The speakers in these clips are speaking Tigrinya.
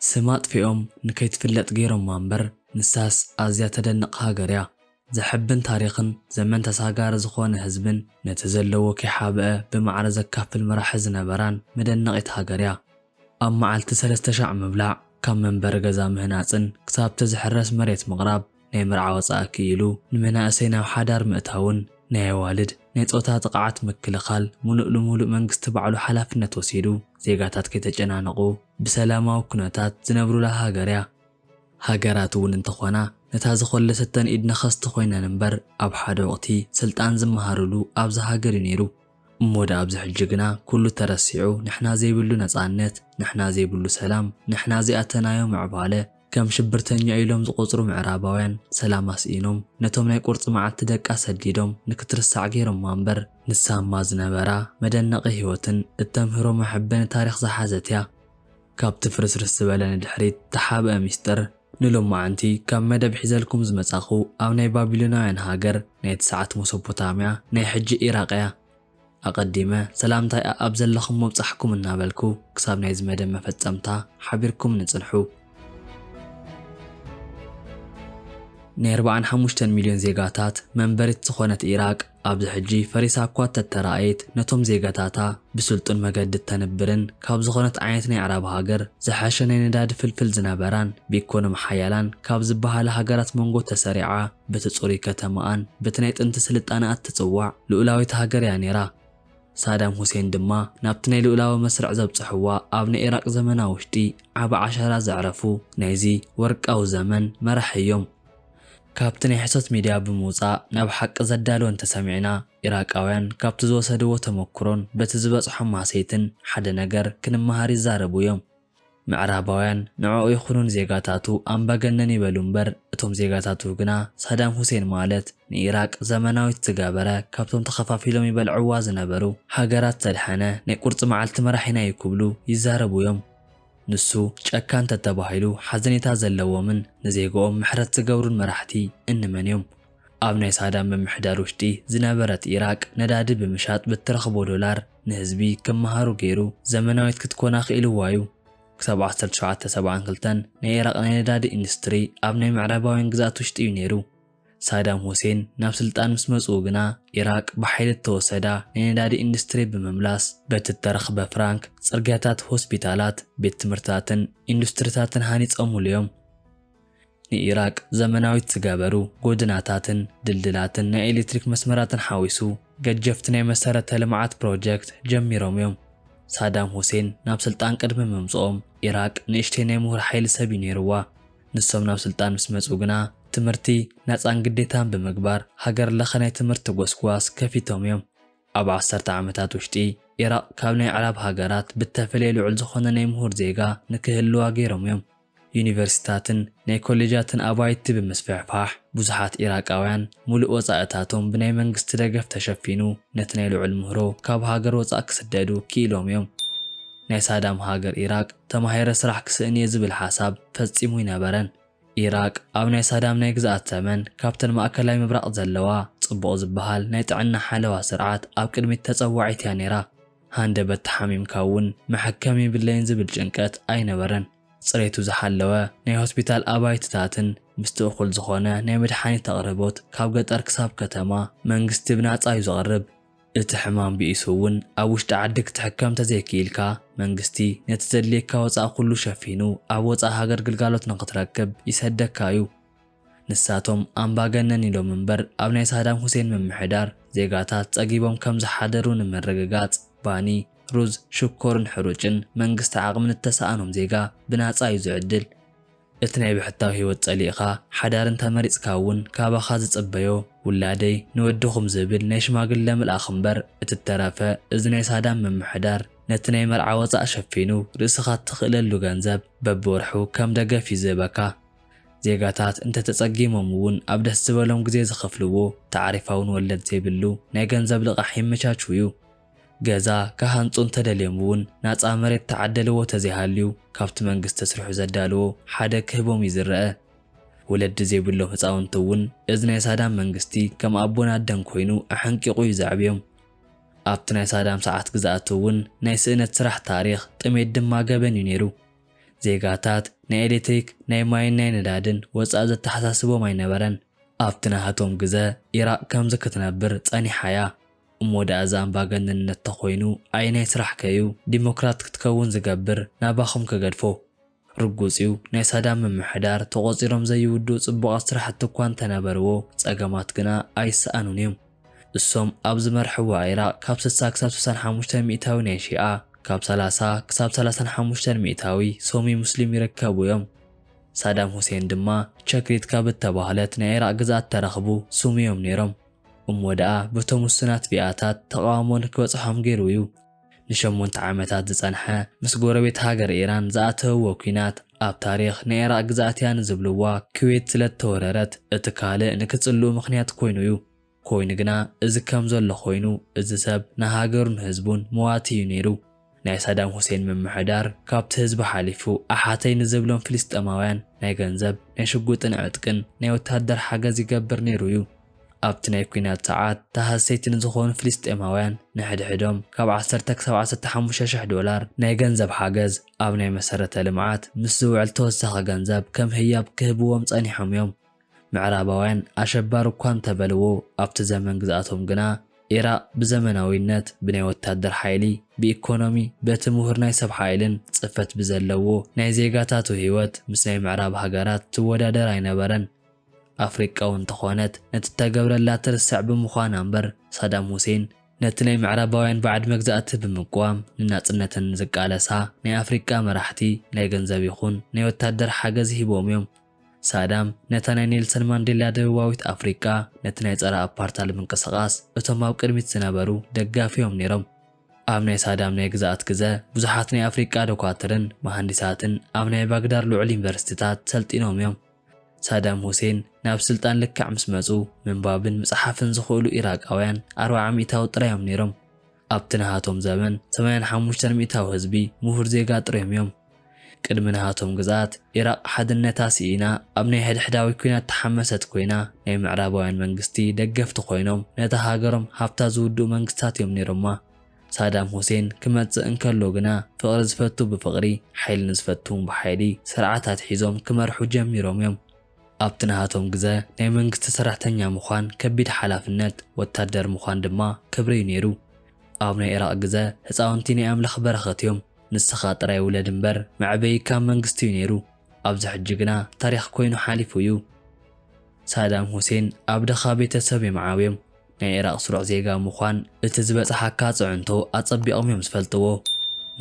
ስማ ኣጥፊኦም ንከይትፍለጥ ገይሮማ እምበር፣ ንሳስ ኣዝያ ተደንቕ ሃገር እያ። ዘሐብን ታሪኽን ዘመን ተሳጋሪ ዝኾነ ህዝብን ነቲ ዘለዎ ከይሓብአ ብማዕረ ዘካፍል መራሒ ዝነበራን መደነቒት ሃገር እያ። ኣብ መዓልቲ ሰለስተ ሻዕ ምብላዕ፣ ካብ መንበሪ ገዛ ምህናጽን ክሳብቲ ዝሕረስ መሬት ምቕራብ፣ ናይ መርዓ ወጻኢ ክኢሉ ንመናእሰይ ናብ ሓዳር ምእታውን፣ ናይ ኣዋልድ ናይ ጾታ ጥቕዓት ምክልኻል፣ ምሉእ ንምሉእ መንግስቲ ባዕሉ ሓላፍነት ወሲዱ፣ ዜጋታት ከይተጨናነቑ ብሰላማዊ ኩነታት ዝነብሩላ ሃገር እያ። ሃገራት እውን እንተኾና፣ ነታ ዝኾለሰተን ኢድ ነኸስቲ ኮይነን እምበር፣ ኣብ ሓደ ወቕቲ ስልጣን ዝመሃሩሉ ኣብዚ ሃገር እዩ ነይሩ። እሞ ደኣ ኣብዚ ሕጂ ግና ኩሉ ተረሲዑ፣ ንሕና ዘይብሉ ነጻነት፣ ንሕና ዘይብሉ ሰላም፣ ንሕና ዘይኣተናዮ ምዕባለ፣ ከም ሽብርተኛ ኢሎም ዝቖጽሩ ምዕራባውያን ሰላም ኣስኢኖም፣ ነቶም ናይ ቁርጺ መዓልቲ ደቃ ሰዲዶም ንክትርሳዕ ገይሮማ እምበር፣ ንሳማ ዝነበራ መደነቒ ህይወትን እተምህሮ መሐበኒ ታሪኽ ዝሓዘት እያ። ካብቲ ፍርስርስ ዝበለ ንድሕሪት ተሓብአ ሚስጥር፣ ንሎማዓንቲ ካብ መደብ ሒዘልኩም ዝመጻኹ ኣብ ናይ ባቢሎናውያን ሃገር ናይ ትስዓት መሶፖታምያ ናይ ሕጂ ኢራቕ እያ። ኣቐዲመ ሰላምታይ ኣኣብ ዘለኹም መብጻሕኩም እናበልኩ ክሳብ ናይዚ መደብ መፈጸምታ ሓቢርኩም ንጽንሑ። ናይ ኣርባዓን ሓሙሽተን ሚልዮን ዜጋታት መንበሪት ዝኾነት ኢራቕ ኣብዚ ሕጂ ፈሪሳ እኳ ተተራእየት ነቶም ዜጋታታ ብስልጡን መገዲ እተንብርን ካብ ዝኾነት ዓይነት ናይ ኣዕራብ ሃገር ዝሓሸ ናይ ነዳዲ ፍልፍል ዝነበራን ብኢኮኖሚ ሓያላን ካብ ዝበሃላ ሃገራት መንጎ ተሰሪዓ በቲ ጽሩይ ከተማኣን በቲ ናይ ጥንቲ ስልጣነኣ እትጽዋዕ ልኡላዊት ሃገር እያ ነይራ። ሳዳም ሁሴን ድማ ናብቲ ናይ ልኡላዊ መስርዕ ዘብጽሕዋ ኣብ ናይ ኢራቕ ዘመና ውሽጢ ዓቢ ዓሻራ ዘዕረፉ ናይዚ ወርቃዊ ዘመን መራሒ እዮም። ካብቲ ናይ ሕሶት ሚድያ ብምውጻእ ናብ ሓቂ ዘዳልወ እንተሰሚዕና፣ ኢራቃውያን ካብቲ ዝወሰድዎ ተመኩሮን በቲ ዝበጽሖም ማህሰይትን ሓደ ነገር ክንመሃር ይዛረቡ እዮም። ምዕራባውያን ንዕኡ ይኹኑን ዜጋታቱ ኣምባገነን ይበሉ እምበር፣ እቶም ዜጋታቱ ግና ሳዳም ሁሴን ማለት ንኢራቅ ዘመናዊት ዝገበረ፣ ካብቶም ተኸፋፊሎም ይበልዕዋ ዝነበሩ ሃገራት ዘድሐነ ናይ ቁርጺ መዓልቲ መራሒና እዩ ክብሉ ይዛረቡ እዮም። ንሱ ጨካን ተተባሂሉ ሓዘኔታ ዘለዎምን ንዜግኦም ምሕረት ዝገብሩን መራሕቲ እንመን እዮም? ኣብ ናይ ሳዳም ምምሕዳር ውሽጢ ዝነበረት ኢራቅ ነዳዲ ብምሻጥ ብትረኽቦ ዶላር ንህዝቢ ክመሃሩ ገይሩ ዘመናዊት ክትኮን ኣኽኢልዋ እዩ። ክሳብ ዓሰርተ ትሽዓተ ሰብዓን ክልተን ናይ ኢራቅ ናይ ነዳዲ ኢንዱስትሪ ኣብ ናይ ምዕራባውያን ግዝኣት ውሽጢ እዩ ነይሩ። ሳዳም ሁሴን ናብ ስልጣን ምስ መጽኡ ግና ኢራቅ ብሓይሊ እተወሰዳ ናይ ነዳዲ ኢንዱስትሪ ብምምላስ በቲ እተረኽበ ፍራንክ ጽርግያታት፣ ሆስፒታላት፣ ቤት ትምህርትታትን ኢንዱስትሪታትን ሃኒጾምሉ እዮም። ንኢራቅ ዘመናዊት ዝገበሩ ጎድናታትን ድልድላትን ናይ ኤሌክትሪክ መስመራትን ሓዊሱ ገጀፍቲ ናይ መሰረተ ልምዓት ፕሮጀክት ጀሚሮም እዮም። ሳዳም ሁሴን ናብ ስልጣን ቅድሚ ምምጽኦም ኢራቅ ንእሽተይ ናይ ምሁር ሓይሊ ሰብ እዩ ነይርዋ። ንሶም ናብ ስልጣን ምስ መጹ ግና ትምህርቲ ናጻን ግዴታን ብምግባር ሃገር ለኸ ናይ ትምህርቲ ጎስጓስ ከፊቶም እዮም። ኣብ ዓሰርተ ዓመታት ውሽጢ ኢራቅ ካብ ናይ ኣዕራብ ሃገራት ብተፈለየ ልዑል ዝኾነ ናይ ምሁር ዜጋ ንክህልዋ ገይሮም እዮም። ዩኒቨርሲታትን ናይ ኮሌጃትን ኣባይቲ ብምስፍሕፋሕ ብዙሓት ኢራቃውያን ሙሉእ ወጻእታቶም ብናይ መንግስቲ ደገፍ ተሸፊኑ ነቲ ናይ ልዑል ምህሮ ካብ ሃገር ወጻእ ክስደዱ ክኢሎም እዮም። ናይ ሳዳም ሃገር ኢራቅ ተማሂረ ስራሕ ክስእን እየ ዝብል ሓሳብ ፈጺሙ ኣይነበረን። ኢራቅ ኣብ ናይ ሳዳም ናይ ግዝኣት ዘመን ካብተን ማእከላይ ምብራቕ ዘለዋ ጽቡቕ ዝበሃል ናይ ጥዕና ሓለዋ ስርዓት ኣብ ቅድሚት ተጸዋዒት እያ ነይራ። ሃንደበት ተሓሚምካ እውን መሐከሚ የብለይን ዝብል ጭንቀት ኣይነበረን። ጽሬቱ ዝሓለወ ናይ ሆስፒታል ኣባይትታትን ምስቲ እኹል ዝኾነ ናይ መድሓኒት ኣቕርቦት ካብ ገጠር ክሳብ ከተማ መንግስቲ ብናጻ እዩ ዘቕርብ። እቲ ሕማም ብኢሱ እውን ኣብ ውሽጢ ዓዲ ክትሕከም ተዘይክኢልካ መንግስቲ ነቲ ዘድልየካ ወጻኢ ኩሉ ሸፊኑ ኣብ ወጻኢ ሃገር ግልጋሎት ንኽትረክብ ይሰደካ እዩ። ንሳቶም ኣምባገነን ኢሎም እምበር ኣብ ናይ ሳዳም ሁሴን ምምሕዳር ዜጋታት ጸጊቦም ከም ዝሓደሩ ንምርግጋጽ ባኒ፣ ሩዝ፣ ሽኮርን ሕሩጭን መንግስቲ ዓቕሚ ንተሰኣኖም ዜጋ ብናጻ እዩ ዝዕድል። እቲ ናይ ብሕታዊ ህይወት ጸሊእኻ ሓዳር እንተመሪጽካ እውን ካባኻ ዝጽበዮ ውላደይ ንወድኹም ዝብል ናይ ሽማግለ ምልኣኽ እምበር እቲ እተረፈ እዚ ናይ ሳዳም ምምሕዳር ነቲ ናይ መርዓ ወጻእ ሸፊኑ ርእስኻ እትኽእለሉ ገንዘብ በብወርሑ ከም ደገፍ እዩ ዝህበካ። ዜጋታት እንተተጸጊሞም እውን ኣብ ደስ ዝበሎም ግዜ ዝኸፍልዎ ታዕሪፋውን ወለድ ዘይብሉ ናይ ገንዘብ ልቓሕ የመቻችው እዩ። ገዛ ክሃንጹ እንተደልዮም እውን ናጻ መሬት ተዓደልዎ ተዘይሃልዩ ካብቲ መንግስቲ ኣስሪሑ ዘዳልዎ ሓደ ክህቦም እዩ ዝረአ። ወለዲ ዘይብሎም ህጻውንቲ እውን እዚ ናይ ሳዳም መንግስቲ ከም ኣቦን ኣደን ኮይኑ ኣሐንቂቑ እዩ ዘዕብዮም። ኣብቲ ናይ ሳዳም ሰዓት ግዝኣቱ እውን ናይ ስእነት ስራሕ ታሪኽ፣ ጥሜት ድማ ገበን እዩ ነይሩ። ዜጋታት ናይ ኤሌክትሪክ፣ ናይ ማይን ናይ ነዳድን ወጻኢ ዘተሓሳስቦም ኣይነበረን። ኣብቲ ናሃቶም ግዘ ኢራቕ ከምዚ ክትነብር ጸኒሓ እያ። እሞ ደኣ እዚ ኣምባገነንነት ተኾይኑ ኣየናይ ስራሕ ከዩ ዲሞክራት ክትከውን ዝገብር ናባኹም ክገድፎ? ርጉጽ እዩ፣ ናይ ሳዳም ምምሕዳር ተቖጺሮም ዘይውድኡ ጽቡቓት ስራሕቲ እኳ እንተነበርዎ፣ ጸገማት ግና ኣይሰኣኑን እዮም። እሶም ኣብ ዝመርሕዋ ኢራቕ ካብ ስሳ ክሳብ ስሳን ሓሙሽተ ሚእታዊ ናይ ሺኣ፣ ካብ ሰላሳ ክሳብ ሰላሳን ሓሙሽተ ሚእታዊ ሶሚ ሙስሊም ይርከቡ እዮም። ሳዳም ሁሴን ድማ ቸክሪት ካብ እተባህለት ናይ ኢራቕ ግዝኣት ተረኽቡ ሱም እዮም ነይሮም። እሞ ደኣ በቶም ውሱናት ቢኣታት ተቓውሞ ንክበጽሖም ገይሩ እዩ። ንሸሞንተ ዓመታት ዝጸንሐ ምስ ጎረቤት ሃገር ኢራን ዝኣተውዎ ኲናት ኣብ ታሪኽ ናይ ኢራቕ ግዝኣት እያ ንዝብልዋ ኩዌት ስለ እተወረረት እቲ ካልእ ንክጽልኡ ምኽንያት ኮይኑ እዩ። ኮይኑ ግና እዚ ከም ዘሎ ኮይኑ እዚ ሰብ ንሃገሩን ህዝቡን መዋቲ እዩ ነይሩ። ናይ ሳዳም ሁሴን ምምሕዳር ካብቲ ህዝቢ ሓሊፉ ኣሓተይ ንዝብሎም ፍልስጤማውያን ናይ ገንዘብ፣ ናይ ሽጉጥን ዕጥቅን ናይ ወታደር ሓገዝ ይገብር ነይሩ እዩ። ኣብቲ ናይ ኲናት ሰዓት ተሃሰይቲ ንዝኾኑ ፍልስጤማውያን ንሕድሕዶም ካብ ዓሰርተ ክሳብ ዓሰርተ ሓሙሽተ ሽሕ ዶላር ናይ ገንዘብ ሓገዝ ኣብ ናይ መሰረተ ልምዓት ምስ ዝውዕል ተወሳኺ ገንዘብ ከም ህያብ ክህብዎም ጸኒሖም እዮም። ምዕራባውያን ኣሸባሪ እኳ እንተበልዎ ኣብቲ ዘመን ግዝኣቶም ግና ኢራቕ ብዘመናዊነት ብናይ ወታደር ሓይሊ ብኢኮኖሚ በቲ ምሁር ናይ ሰብ ሓይልን ጽፈት ብዘለዎ ናይ ዜጋታቱ ህይወት ምስ ናይ ምዕራብ ሃገራት ትወዳደር ኣይነበረን። ኣፍሪቃ እውን እንተኾነት ነቲ እተገብረላ ትርስዕ ብምዃና እምበር ሳዳም ሁሴን ነቲ ናይ ምዕራባውያን ባዕድ መግዛእቲ ብምቅዋም ንናጽነተን ዝቃለሳ ናይ ኣፍሪቃ መራሕቲ ናይ ገንዘብ ይኹን ናይ ወታደር ሓገዝ ሂቦም እዮም። ሳዳም ነታ ናይ ኔልሰን ማንዴላ ደቡባዊት ኣፍሪቃ ነቲ ናይ ጸረ ኣፓርታይድ ምንቅስቓስ እቶም ኣብ ቅድሚት ዝነበሩ ደጋፊ እዮም ነይሮም። ኣብ ናይ ሳዳም ናይ ግዝኣት ግዘ ብዙሓት ናይ ኣፍሪቃ ዶኳትርን መሃንዲሳትን ኣብ ናይ ባግዳድ ልዑል ዩኒቨርሲቲታት ሰልጢኖም እዮም። ሳዳም ሁሴን ናብ ስልጣን ልክዕ ምስ መጹ ምንባብን ምጽሓፍን ዝኽእሉ ኢራቃውያን ኣርብዓ ሚእታዊ ጥራይ እዮም ነይሮም። ኣብቲ ናሃቶም ዘመን ሰማንያን ሓሙሽተን ሚእታዊ ህዝቢ ምሁር ዜጋ ጥራዮም እዮም። ቅድሚ ናሃቶም ግዝኣት ኢራቕ ሓድነታ ስኢና ኣብ ናይ ሕድሕዳዊ ኲናት ተሓመሰት ኮይና ናይ ምዕራባውያን መንግስቲ ደገፍቲ ኮይኖም ነታ ሃገሮም ሃብታ ዝውድኡ መንግስታት እዮም ነይሮማ። ሳዳም ሁሴን ክመጽእ እንከሎ ግና ፍቕሪ ዝፈቱ ብፍቕሪ፣ ሓይሊ ንዝፈቱ ብሓይሊ ስርዓት ኣትሒዞም ክመርሑ ጀሚሮም እዮም። ኣብቲ ናሃቶም ግዘ ናይ መንግስቲ ሰራሕተኛ ምዃን ከቢድ ሓላፍነት፣ ወታደር ምዃን ድማ ክብሪ እዩ ነይሩ። ኣብ ናይ ኢራቕ ግዘ ህፃውንቲ ናይ ኣምላኽ በረኸት እዮም። ንስኻ ጥራይ ውለድ እምበር መዕበይካ መንግስቲ እዩ ነይሩ። ኣብዚ ሕጂ ግና ታሪኽ ኮይኑ ሓሊፉ እዩ። ሳዳም ሁሴን ኣብ ድኻ ቤተሰብ እዮም ዓብዮም። ናይ ኢራቕ ስሩዕ ዜጋ ምዃን እቲ ዝበጽሓካ ጽዕንቶ ኣጸቢቖም እዮም ዝፈልጥዎ።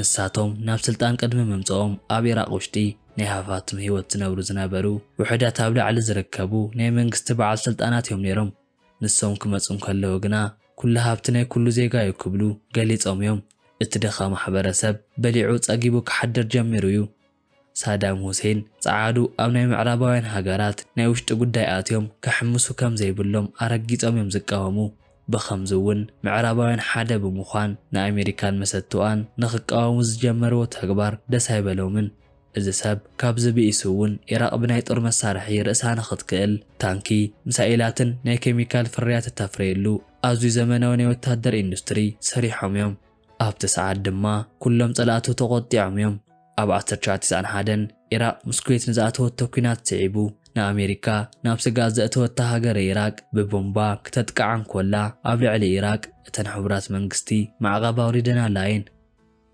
ንሳቶም ናብ ስልጣን ቅድሚ ምምጽኦም ኣብ ኢራቕ ውሽጢ ናይ ሃፋትም ህይወት ዝነብሩ ዝነበሩ ውሑዳት ኣብ ላዕሊ ዝርከቡ ናይ መንግስቲ በዓል ስልጣናት እዮም ነይሮም። ንሶም ክመጹ እንከለዉ ግና ኩሉ ሃብቲ ናይ ኩሉ ዜጋ እዩ ክብሉ ገሊጾም እዮም። እቲ ድኻ ማሕበረሰብ በሊዑ ጸጊቡ ክሓድር ጀሚሩ እዩ። ሳዳም ሁሴን ጸዓዱ ኣብ ናይ ምዕራባውያን ሃገራት ናይ ውሽጢ ጉዳይ ኣትዮም ክሕምሱ ከም ዘይብሎም ኣረጊጾም እዮም ዝቃወሙ። ብኸምዚ እውን ምዕራባውያን ሓደ ብምዃን ንኣሜሪካን መሰትዋኣን ንኽቃወሙ ዝጀመርዎ ተግባር ደስ ኣይበሎምን። እዚ ሰብ ካብዚ ብኢሱ እውን ኢራቕ ብናይ ጦር መሳርሒ ርእሳ ንኽትክእል ታንኪ፣ ሚሳኤላትን ናይ ኬሚካል ፍርያት እተፍረየሉ ኣዝዩ ዘመናዊ ናይ ወታደር ኢንዱስትሪ ሰሪሖም እዮም። ኣብቲ ሰዓት ድማ ኩሎም ጸላእቱ ተቖጢዖም እዮም። ኣብ ዓሰርተ ትሽዓተ ተስዓን ሓደን ኢራቕ ምስ ኩዌት ንዝኣተወቶ ኲናት ስዒቡ ንኣሜሪካ ናብ ስግኣት ዘእተወታ ሃገረ ኢራቅ ብቦምባ ክተጥቅዓ እንኮላ ኣብ ልዕሊ ኢራቅ እተን ሕቡራት መንግስቲ ማዕቐብ ኣውሪደናላ እየን።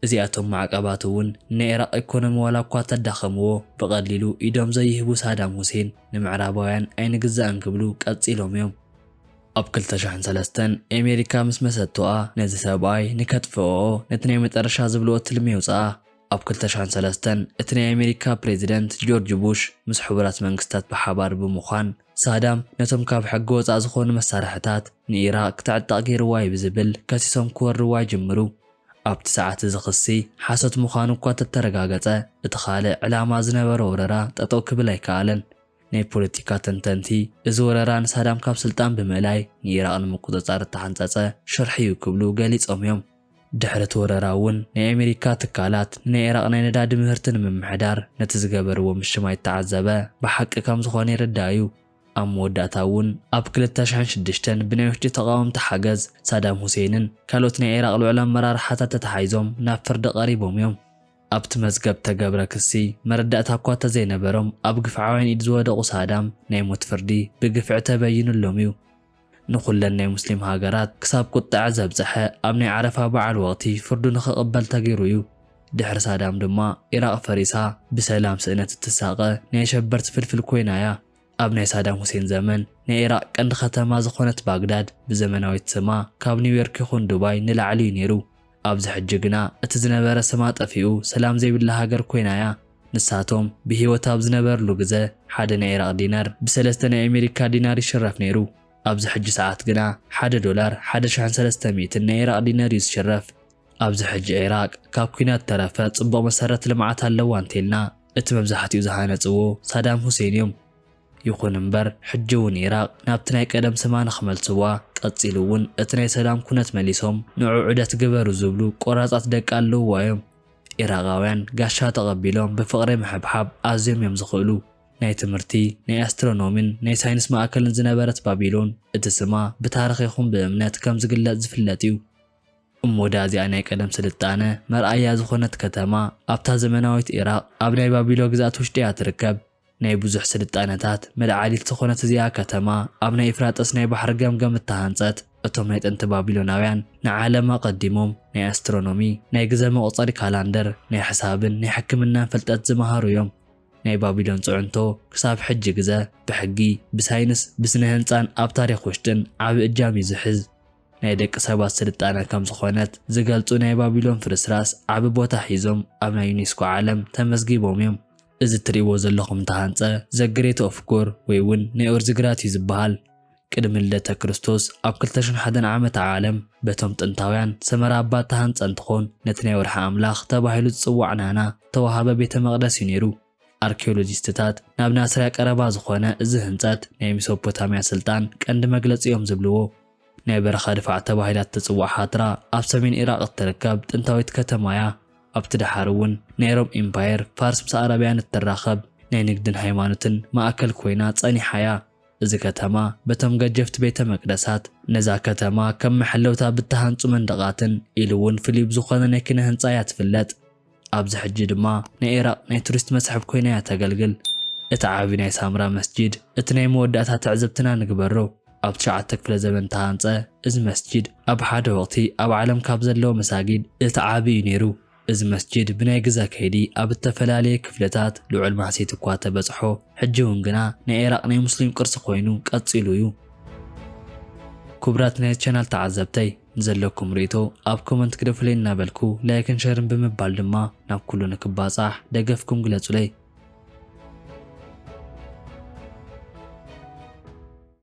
እዚኣቶም ማዕቀባት እውን ንናይ ኢራቅ ኢኮኖሚ ዋላ እኳ ተዳኸምዎ ብቐሊሉ ኢዶም ዘይህቡ ሳዳም ሁሴን ንምዕራባውያን ኣይንግዛእን ክብሉ ቀጺሎም እዮም። ኣብ ክልተ ሽሕን ሰለስተን ኣሜሪካ ምስ መሰትዋ ነዚ ሰብኣይ ንከጥፍኦ ነቲ ናይ መጨረሻ ዝብልዎ ትልሚ የውፅኣ። ኣብ ክልተ ሽሕን ሰለስተን እቲ ናይ ኣሜሪካ ፕሬዚደንት ጆርጅ ቡሽ ምስ ሕቡራት መንግስታት ብሓባር ብምዃን ሳዳም ነቶም ካብ ሕጊ ወፃእ ዝኾኑ መሳርሕታት ንኢራቅ ክተዕጥቕ ገይርዋ እዩ ብዝብል ከሲሶም ክወርዋ ይጅምሩ። ኣብቲ ሰዓት እዚ ክሲ ሓሶት ምዃኑ እኳ ተተረጋገጸ፣ እቲ ካልእ ዕላማ ዝነበሮ ወረራ ጠጠው ክብል ኣይከኣለን። ናይ ፖለቲካ ተንተንቲ፣ እዚ ወረራ ንሳዳም ካብ ስልጣን ብምእላይ ንኢራቕ ንምቁጽጻር እተሓንጸጸ ሽርሒ እዩ ክብሉ ገሊጾም እዮም። ድሕሪ እቲ ወረራ እውን ናይ ኣሜሪካ ትካላት ንናይ ኢራቕ ናይ ነዳዲ ምህርቲ ንምምሕዳር ነቲ ዝገበርዎ ምሽማይ እተዓዘበ ብሓቂ ከም ዝኾነ ይርዳእ እዩ። ኣብ መወዳእታ እውን ኣብ ክልተ ሽሕን ሽዱሽተን ብናይ ውሽጢ ተቓወምቲ ሓገዝ ሳዳም ሁሴንን ካልኦት ናይ ኢራቕ ልዑል ኣመራርሓታት ተተሓሒዞም ናብ ፍርዲ ቀሪቦም እዮም። ኣብቲ መዝገብ ተገብረ ክሲ መረዳእታ እኳ ተዘይነበሮም ኣብ ግፍዓውያን ኢድ ዝወደቑ ሳዳም ናይ ሞት ፍርዲ ብግፍዒ ተበይኑሎም እዩ። ንኹለን ናይ ሙስሊም ሃገራት ክሳብ ቁጥዐ ዘብጽሐ ኣብ ናይ ዓረፋ በዓል ወቕቲ ፍርዱ ንኽቕበል ተገይሩ እዩ። ድሕሪ ሳዳም ድማ ኢራቕ ፈሪሳ ብሰላም ስእነት እትሳቐ ናይ ኣሸበርቲ ፍልፍል ኮይና እያ። ኣብ ናይ ሳዳም ሁሴን ዘመን ናይ ኢራቕ ቀንዲ ከተማ ዝኾነት ባግዳድ ብዘመናዊት ስማ ካብ ኒውዮርክ ይኹን ዱባይ ንላዕሊ እዩ ነይሩ። ኣብዚ ሕጂ ግና እቲ ዝነበረ ስማ ጠፊኡ ሰላም ዘይብላ ሃገር ኮይና እያ። ንሳቶም ብህይወት ኣብ ዝነበርሉ ግዘ ሓደ ናይ ኢራቕ ዲናር ብሰለስተ ናይ ኣሜሪካ ዲናር ይሽረፍ ነይሩ። ኣብዚ ሕጂ ሰዓት ግና ሓደ ዶላር ሓደ ሽሕን ሰለስተ ሚእትን ናይ ኢራቕ ዲናር እዩ ዝሽረፍ። ኣብዚ ሕጂ ኢራቕ ካብ ኲናት ተረፈ ጽቡቕ መሰረት ልምዓት ኣለዋ እንተልና እቲ መብዛሕትኡ ዝሃነጽዎ ሳዳም ሁሴን እዮም። ይኹን እምበር ሕጂ እውን ኢራቕ ናብቲ ናይ ቀደም ስማ ንኽመልስዋ ቀጺሉ እውን እቲ ናይ ሰላም ኩነት መሊሶም ንዑ ዑደት ግበሩ ዝብሉ ቆራጻት ደቂ ኣለውዋ እዮም። ኢራቓውያን ጋሻ ተቐቢሎም ብፍቕሪ ምሕብሓብ ኣዝዮም እዮም ዝኽእሉ። ናይ ትምህርቲ፣ ናይ ኣስትሮኖሚን ናይ ሳይንስ ማእከልን ዝነበረት ባቢሎን እቲ ስማ ብታሪኽ ይኹን ብእምነት ከም ዝግለጽ ዝፍለጥ እዩ። እሞ ዳ እዚኣ ናይ ቀደም ስልጣነ መርኣያ ዝኾነት ከተማ ኣብታ ዘመናዊት ኢራቕ ኣብ ናይ ባቢሎ ግዝኣት ውሽጢ እያ ትርከብ። ናይ ብዙሕ ስልጣነታት መልዓሊት ዝኾነት እዚኣ ከተማ ኣብ ናይ ኢፍራጠስ ናይ ባሕሪ ገምገም እተሃንጸት እቶም ናይ ጥንቲ ባቢሎናውያን ንዓለም ኣቐዲሞም ናይ ኣስትሮኖሚ፣ ናይ ግዘ መቑጸሪ ካላንደር፣ ናይ ሕሳብን ናይ ሕክምናን ፍልጠት ዝመሃሩ እዮም። ናይ ባቢሎን ጽዕንቶ ክሳብ ሕጂ ግዘ ብሕጊ፣ ብሳይንስ፣ ብስነ ህንጻን ኣብ ታሪኽ ውሽጥን ዓቢ እጃም እዩ ዝሕዝ። ናይ ደቂ ሰባት ስልጣነ ከም ዝኾነት ዝገልጹ ናይ ባቢሎን ፍርስራስ ዓቢ ቦታ ሒዞም ኣብ ናይ ዩኔስኮ ዓለም ተመዝጊቦም እዮም። እዚ እትርእይዎ ዘለኹም ተሃንጸ ዘግሬት ኦፍ ጎር ወይ እውን ናይ ኦርዝግራት እዩ ዝበሃል። ቅድሚ ልደተ ክርስቶስ ኣብ ክልተ ሽሕን ሓደን ዓመተ ዓለም በቶም ጥንታውያን ሰመራ ኣባ ተሃንጸ እንትኾን ነቲ ናይ ወርሒ ኣምላኽ ተባሂሉ ዝጽዋዕ ናና ተዋሃበ ቤተ መቕደስ እዩ ነይሩ። ኣርኪኦሎጂስትታት ናብ ናስርያ ቀረባ ዝኾነ እዚ ህንጸት ናይ ሜሶፖታምያ ስልጣን ቀንዲ መግለጺ እዮም ዝብልዎ። ናይ በረኻ ድፋዕ ተባሂላ እትጽዋዕ ሃትራ ኣብ ሰሜን ኢራቕ እትርከብ ጥንታዊት ከተማ እያ። ኣብቲ ደሓር እውን ናይ ሮም ኢምፓየር ፋርስ ምስ ኣረብያን እትራኸብ ናይ ንግድን ሃይማኖትን ማእከል ኮይና ጸኒሓ እያ። እዚ ከተማ በቶም ገጀፍቲ ቤተ መቅደሳት ነዛ ከተማ ከም መሐለውታ ብተሃንጹ መንደቓትን ኢሉ እውን ፍሉይ ብዝኾነ ናይ ኪነ ህንጻ እያ ትፍለጥ። ኣብዚ ሕጂ ድማ ናይ ኢራቕ ናይ ቱሪስት መስሕብ ኮይና እያ ተገልግል። እቲ ዓቢ ናይ ሳምራ መስጂድ እቲ ናይ መወዳእታ ትዕዝብትና ንግበሮ። ኣብ ትሽዓተ ክፍለ ዘመን ተሃንጸ እዚ መስጂድ ኣብ ሓደ ወቕቲ ኣብ ዓለም ካብ ዘለዎ መሳጊድ እቲ ዓቢ እዩ ነይሩ። እዚ መስጂድ ብናይ ግዘ ከይዲ ኣብ እተፈላለየ ክፍልታት ልዑል ማህሲት እኳ ተበጽሖ፣ ሕጂ እውን ግና ናይ ኢራቕ ናይ ሙስሊም ቅርሲ ኮይኑ ቀጺሉ እዩ። ክቡራት ናይ ቻናል ተዓዘብተይ፣ ንዘለኩም ርእይቶ ኣብ ኮመንት ግደፉለይ እናበልኩ ላይክን ሸርን ብምባል ድማ ናብ ኩሉ ንክባጻሕ ደገፍኩም ግለጹለይ።